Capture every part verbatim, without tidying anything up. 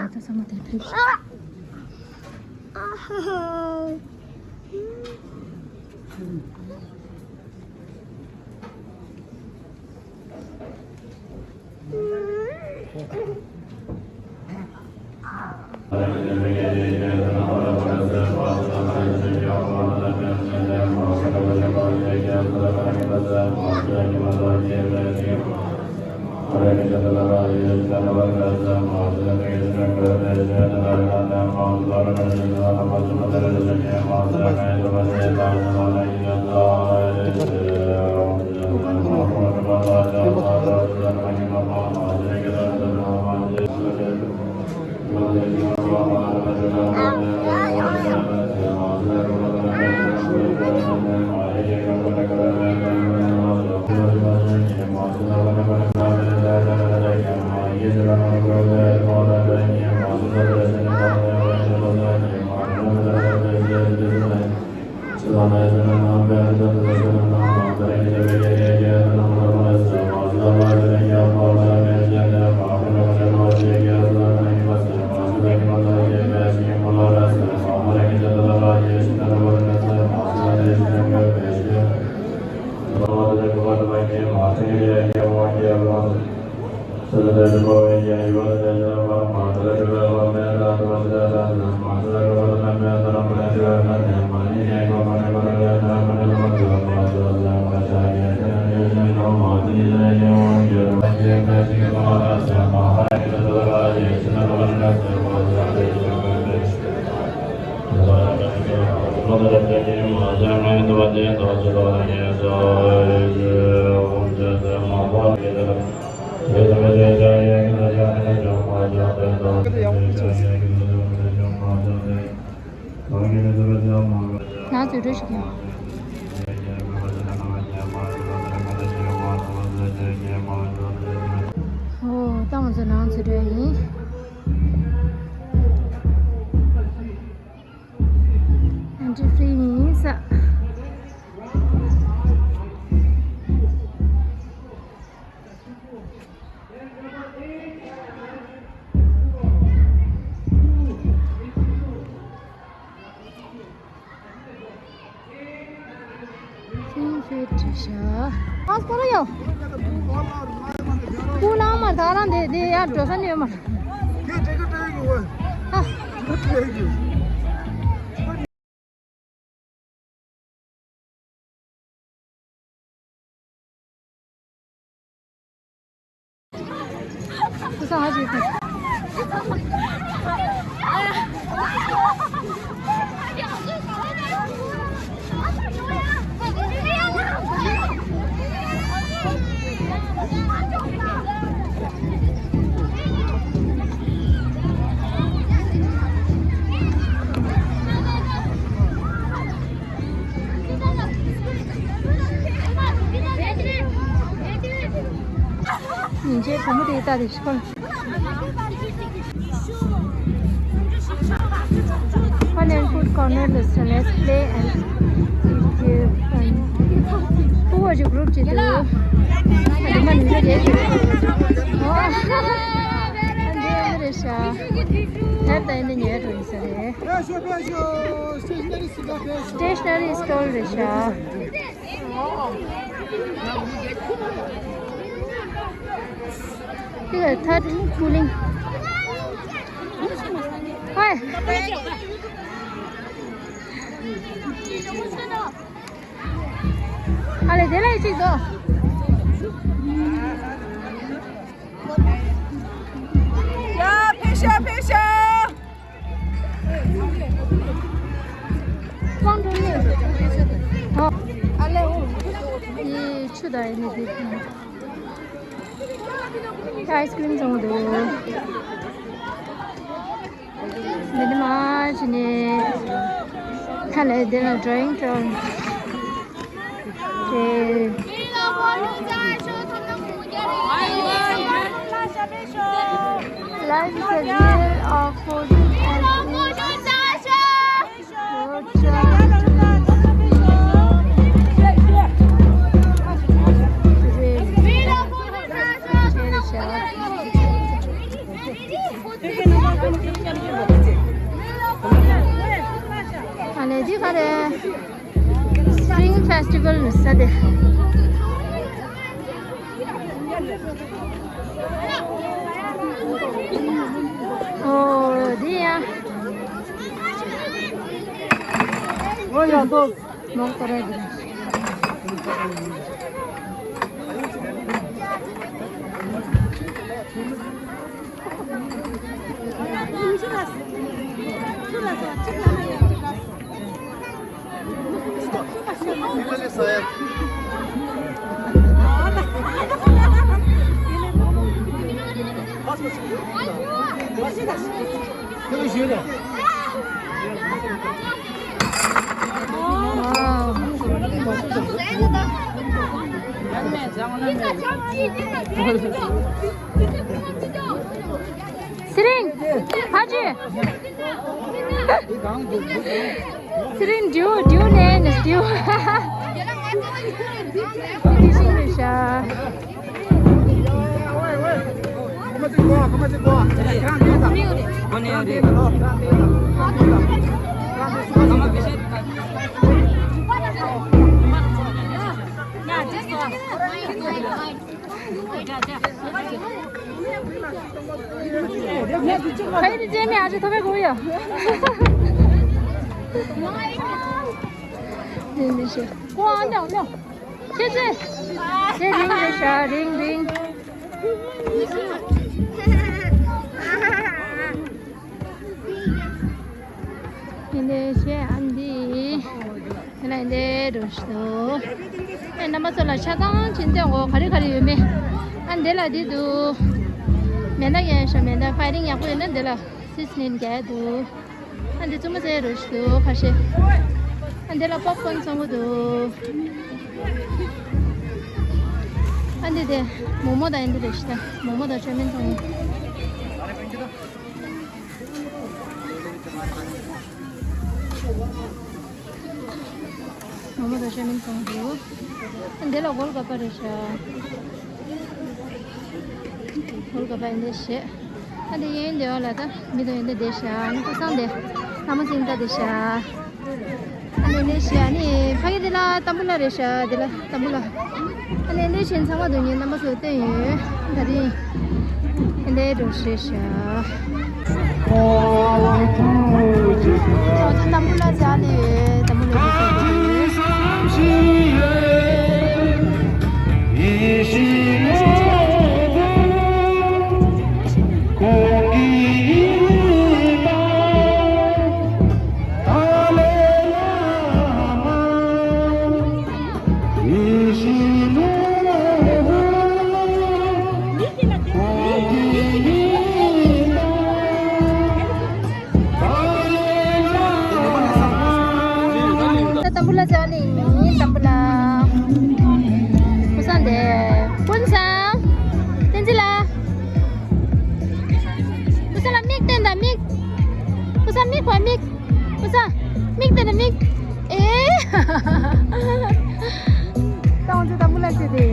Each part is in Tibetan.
ང་ཚོ་ཚང་མ་དེར་ཕེབས། ནང་འཛུལ་གྲོལ་ཞིག་ཡོང་། ཨོ། ད་ང་ཚོ་ནང་འཛུལ་གྲོལ་ཡིན། Entry free ཡིན་ས། ཤིང་ཤོད་བྲིས་ཤག་ཨ་སྐོར་ཡོ། ཀུ་ལང་མར་ད་རང་དེ་དེ་ཡར་འགྲོ་ས་ནས་མར། ཨ། ས་ཧ་ཅིག་ཏུ། ཉིན་རྗེས་བུ་མོ་དེའི་རྟ་དེ་ཤི་ཁོ། Fun and food corner, let's play and who was your group to do? ཨ་འདི་མ་ནི་འདི་རེད། ཨོ། ཨ་འདི་རེད་ཤག་ལབ་ད་ཡིན་འདི་ཉལ་འགྲོ་ཡིན་ས་རེད། Stationery store རེད་ཤག་འདི་ག་ཐད་ཀུ་ལིང་། ཧོꯏ། ཨ་ལེ་དེ་ལ་གཅིག་དོ། ཡ་ཕེབས་ཤོག་ཕེབས་ཤོག་དབང་སྒྲོལ་མ། ཨ་ལེ་འོ། ཡེ་ཆུ་དང་ཡེ་ནི་དེ། ཨའི་སི་ཀི་རིམ་བཙོང་འདུག་འདི་ནི་མ་ཅི་ནི། ཧ་ལས་འདི་ལ་ཌ་རའི་ཡིང་ཊརན་རེད། Life is a real of fortune and ཨ་ལེ་འདི་ག་རེད། Spring Festival ཟེར་ཏེ། ཨོ་འདི་ཡ། ཨོ་ཡ་ཏོ། ལོག་ཏོ་རེད་འདི། ཚེ་རིང་། ཕ་ཆོས། ཚེ་རིང་འགྲིའུ་འགྲིའུ་ནས་ནས་འགྲིའུ། འདི་ཤིང་རེད་ཤག་ཁ་ཡི་ཅན་མི་ཨ་ཅེ་ཐོ་བའི་གོ་ཡ། ནི་ནི་ཤེ། ཀོ་ཨ་ནི་ཨ་ནི། ཁྱེད་ཚེ། ཚེ་རིང་རེད་ཤག་རིང་རིང་། ཡིན་དེ་བྱས་ཨ་འདི། དེ་ལ་ཡིན་དེ་འགྲོ་ཞིག་འདུག་ཨེ་རྣམ་པ་ཚོ་ལ་ཆ་ཚང་ཕྱིན་ཚོད་འོ་ག་རེ་ག་རེ་ཡོད་མེད། ཨ་འདི་ལ་འདི་འདུག་མེ་མདའ་གན་ཤ་མེ་མདའ་ཕའི་རིང་ཡག་པོ་ཡོད་ན་འདི་ལ་སིས་ནིན་རྒྱག་འདུག་ཨ་འདི་བཙུན་མོ་ཚོའི་རོ་ཞིག་འདུག་ཁ་ཤས། ཨ་འདི་ལ་པོབ་ཀོན་ཚོང་གི་འདུག་ཨ་འདི་དེ་མོག་མོག་དང་ཨ་འདི་རེད་ཤག་མོག་མོག་དང་ཅོ་མིན་ཚོང་གི། མོག་མོག་དང་ཅོ་མིན་ཚོང་གི་འདུག་ཨ་འདི་ལ་གོལ་ག་པ་རེད་ཤག་གོལ་ག་པ་ཨ་འདི་བྱས། ཨ་འདི་ཡིན་འདི་བ་ལ་ད་མི་དང་ཡིན་འདི་བསྡད་ཤག་ཨ་ནི་ཁུ་སང་འདི་ལྷ་མོ་སིང་ད་བསྡད་ཤག་ཨ་ནི་ནི་ཤི་ཨ་ནི་ཕ་གི་འདི་ལ་ཏམ་བུ་ལ་རེད་ཤག་འདི་ལ་ཏམ་བུ་ལ། ཨ་ནི་ནི་ཤིན་ཚང་མ་དུ་ཉིན་རྣམ་པ་ཚོ་བསྟན་ཡོད། ད་རིང་འདི་འགྲོ་ཤེས་ཤག་ཨོ་ད་ཏམ་བུ་ལ་ཟ་ནི་ཡོད། ཏམ་བུ་ལ་ཟ་ནི་ཡོད། ཕུ་ལ་ཅག་ནི་ཏམ་པུ་ལ། ཕུ་སང་དེ། ཕུན་སང་། བསྟན་འཛིན་ལ། ཕུ་སང་ལ་མིག་བསྟན་དང་མིག་ཕུ་སང་མིག་བ་མིག་ཕུ་སང་། མིག་བསྟན་དང་མིག་ཨེ། ཏང་ཙེ་ཏམ་པུ་ལ་ཅེ་དེ།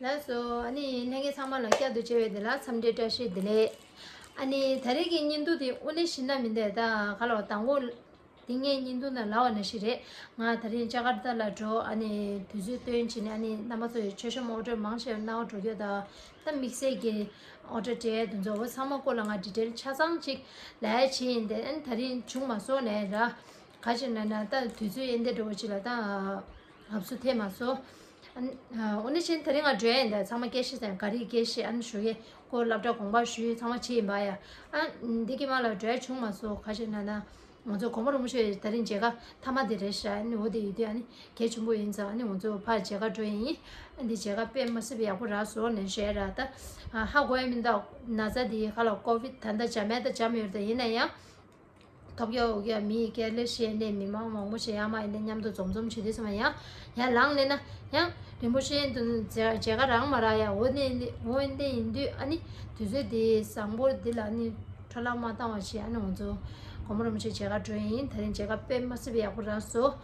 ལགས་སོ། ཨ་ནི་ལྷན་རྒྱས་ཚང་མ་ལ་བསྐྱར་དུ་མཇལ་བའི་དེ་ལ་འཚམས་འདྲི་བཀྲ་ཤིས་བདེ་ལེགས། ཨ་ནི་ད་རེས་ཀྱི་བརྙན་ཐུང་དེ་དངོས་གནས་ཤིན་ཏུ་མི་འདུག་ད་ག་ལ་བ་དང་པོ་དེ་ངའི་བརྙན་ཐུང་ནང་ལབ་པ་ནང་བཞིན་རེད། ང་ད་རིང་ཇ་ཀར་ཏ་ལ་འགྲོ། ཨ་ནི་དུས་ཚོད་བཏོན་བྱས་ནས་ཨ་ནི་རྣམ་པ་ཚོ་ཡི་མཆོད་བཤམས་ཨོ་ཌར་མང་ཆེ་བ་གནང་འགྲོ་རྒྱུ་དང་། ད་དམིགས་བསལ་གྱི་ཨོ་ཌར་སྤྲད་དུས་ཚོ་བོ་ཚང་མ་སྐོར་ལ་ང་ཌི་ཊེལ་ཆ་ཚང་ཅིག་ལབ་ཡ་བྱས་ཡིན་ཏེ། ཨ་ནི་ད་རིང་བྱུང་མ་སོང་ནས་ར། ག་ཅིག་ན་ན་ད་དུས་ཚོད་ཡིན་ཏེ་འགྲོ་བ་ཅིག་ལ་ད་ལབ་སུ་ཐེ་མ་སོང་། ཨ་ནི་ཨ་འོ་ན་ཕྱིན་ད་རིང་ང་འགྲོ་ཡ་ཡིན་ད། ཚང་མ་སྐད་ཤེས་ཟེར་ག་རེ་སྐད་ཤེས་ཨ་ནི་ཞུ་གི་ཁོ་སློབ་གྲྭ་དགོངས་པ་ཞུས་ཚང་མ་བྱས་ཡིན་པ་ཡ། ཨ་འདི་གི་མ་ལ་འགྲོ་ཡ་བྱུང་མ་སོང་། ག་ཅིག་ན་ན་ང་ཚོ་གོང་མ་རིན་པོ་ཆེ་ད་རིང་མཇལ་ཁ་མཐའ་མ་དེ་རེད་ཤག་ཨ་ནི་འོ་དེ་ཡོད་དུས་ཨ་ནི་གལ་ཆེན་པོ་ཡིན་ཙང་། ཨ་ནི་ང་ཚོ་ཕར་མཇལ་ཁ་འགྲོ་ཡ་ཡིན། ཨ་འདི་མཇལ་ཁ་དཔེ་མ་སྲིད་པའི་ཡག་པོ་རག་སོང་ནས་བཤད་ར། ད་ཧ་གོ་ཡ་མིན་ད། ན་ཚ་འདི་ག་ལ་ཀོ་བིད་ད་ལྟ་འཇམ་མེད་ད་འཇམ་ཡོད་རེད། ད་ཡིན་ན་ཡང་ཐོབ་རྒྱག་འོ་རྒྱག་མི་ཡི་སྐད་ལས་བཤད་ནས་མི་མང་མང་པོ་ཞིག་ཡར་མར་ཡིན་ནས་མཉམ་དུ་འཛོམས་འཛོམས་བྱེད་དུས་ཙམ་ཡང་ཡར་ལངས་ནས་ན་ཡང་རིན་པོ་ཆེ་འདུ་མཇལ་མཇལ་ཁ་རག་མ་རག་ཡ། འོ་ནས་འོ་འདི་ཡིན་དུས་ཨ་ནི་དུས་ཚོད་འདི་བཟང་པོ་འདི་ལ་ཨ་ནི་འཕྲོ་བརླག་མ་བཏང་བ་བྱས། ཨ་ནི་ང་ཚོ་གོང་མ་རིན་པོ་ཆེ་མཇལ་ཁ་འགྲོ་ཡ་ཡིན། ད་རིང་མཇལ་ཁ་དཔེ་མ་སྲིད་པའི་ཡག་པོ་རག་སོང་།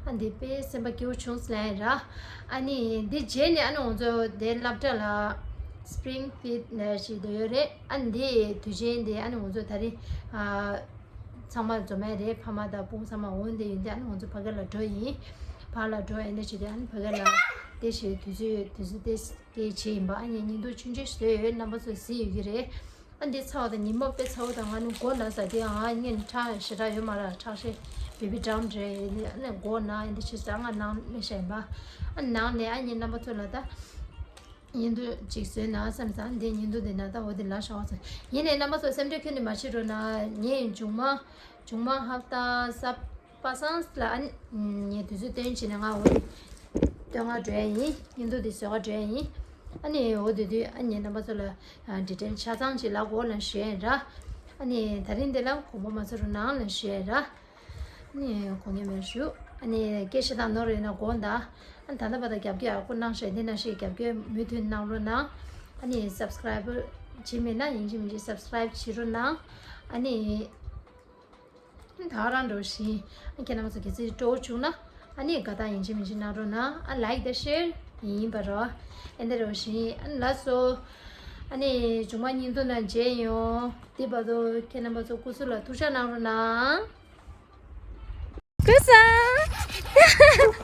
ཨ་འདི་དཔེ་སེམས་པ་སྐྱིད་པོ་བྱུང་ཟེར་ལབ་ཡ་ར། ཨ་ནི་འདི་རྗེས་ནས་ཨ་ནི་ང་ཚོ་དེ་སློབ་གྲྭ་ལ་སི་པི་རིང་ཕིད་ལབ་ཡ་ཞིག་འདི་ཡོད་རེད། ཨ་འདི་དུས་ཆེན་འདི་ཨ་ནི་ང་ཚོ་ད་རིང་ཨ། ཚང་མ་འཛོམས་ཡ་རེད། ཕ་མ་དང་སྤུན་ཚང་མ་འོ་འདི་ཡིན་ཏེ་ཨ་ནི་ང་ཚོ་ཕ་གི་ལ་འགྲོ་ཡིན། ཕ་ལ་འགྲོ་ཡིན་ཏེ་བྱེད་དེ་ཨ་ནི་ཕ་གི་ལ་དེ་བྱེད་དུས་ཚོད་དུས་ཚོད་དེ་དེ་བྱེད་ཡིན་པ། ཨ་ནི་བརྙན་ཐུང་ཆུང་ཆུང་ཞིག་བཟོས་ཡོད། རྣམ་པ་ཚོ་གཟིགས་ཡོད་ཀྱི་རེད། ཨ་འདི་ཚ་བ་དང་ཉི་མ་དཔེ་ཚ་བོ་དང་། ང་ནི་མགོ་ན་ཟ་དེ་ཨང་ཨ་ངས་ཁྲག་ཞེ་དྲག་ཡོད་མ་རེད། ཁྲག་ཤེད་བེ་བི་ཌའུན་རེད། ཨ་ནི་མགོ་ན་ཡིན་ཏེ་ཆེ་ས་ང་ནང་མི་ཤེས་པ། ཨ་ནང་ནས་ཨ་ནི་རྣམ་པ་ཚོ་ལ་ད། བརྙན་ཐུང་ཅིག་བཟོས་ན་བསམ་ཙང་འདི་བརྙན་ཐུང་འདི་ན་ད་འོ་འདི་ལ་ཤོག་ཟེར། ཡིན་ནའི་རྣམ་པ་ཚོ་སེམས་ཁྲལ་ཁྱོན་ནས་མ་བྱེད་རོགས་གནང་། ངས་མཇུག་མ་མཇུག་མ་ཧབ་ཏ་གཟའ་པ་སངས་ལ་ཨ་ནི་ངས་དུས་ཚོད་བཏོན་བྱས་ནས་ང་འོ་འདི་སྟོན་ག་འགྲོ་ཡ་ཡིན། བརྙན་ཐུང་འདི་བཟོ་ག་འགྲོ་ཡ་ཡིན། ཨ་ནི་འོ་དེ་དུས་ཨ་ནི་རྣམ་པ་ཚོ་ལ་ཌི་ཊེལ་ཆ་ཚང་ཅིག་ལབ་དགོས་ལ་ཞུ་ཡ་ཡིན་ར། ཨ་ནི་ད་རིང་འདི་ལ་དགོངས་པ་མ་ཚོམ་རོགས་གནང་ལ་ཞུ་ཡ་ཡིན་ར། ནི་དགོངས་ཡངས་མེད་ཞུ། ཨ་ནི་སྐད་ཆ་དང་ནོར་ཡོད་ན་དགོངས་དག་ཨ་ད་ལྟ་བར་དུ་རྒྱབ་སྐྱོར་ཡག་པོ་གནང་ཤག་འདི་ནང་བཞིན་རྒྱབ་སྐྱོར་མུ་མཐུད་གནང་རོགས་གནང་། ཨ་ནི་སབ་སི་ཀ་རའིབ་བྱེད་མེད་ན་ཡིན་གཅིག་མིན་གཅིག་སབ་སི་ཀ་རའིབ་བྱེད་རོགས་གནང་། ཨ་ནི་ད་རང་འགྲོ་བཞིན་ཨ་ཁྱེད་རྣམ་ཚོ་གལ་སྲིད་སྤྲོ་བོ་བྱུང་ན་ཨ་ནི་དགའ་རྟགས་ཡིན་གཅིག་མིན་གཅིག་གནང་རོགས་གནང་། ཨ་ལའིག་དང་ཤེར་ཡིན་པ་རོ། ཨ་འདི་འགྲོ་བཞིན་ཨ་ལགས་སོ། ཨ་ནི་མཇུག་མ་བརྙན་ཐུང་ནང་མཇལ་ཡོང་། དེ་བར་དུ་ཁྱེད་རྣམ་པ་ཚོ་སྐུ་གཟུགས་ལ་ཐུགས་ཅག་གནང་རོགས་གནང་། ཀུ་སང་།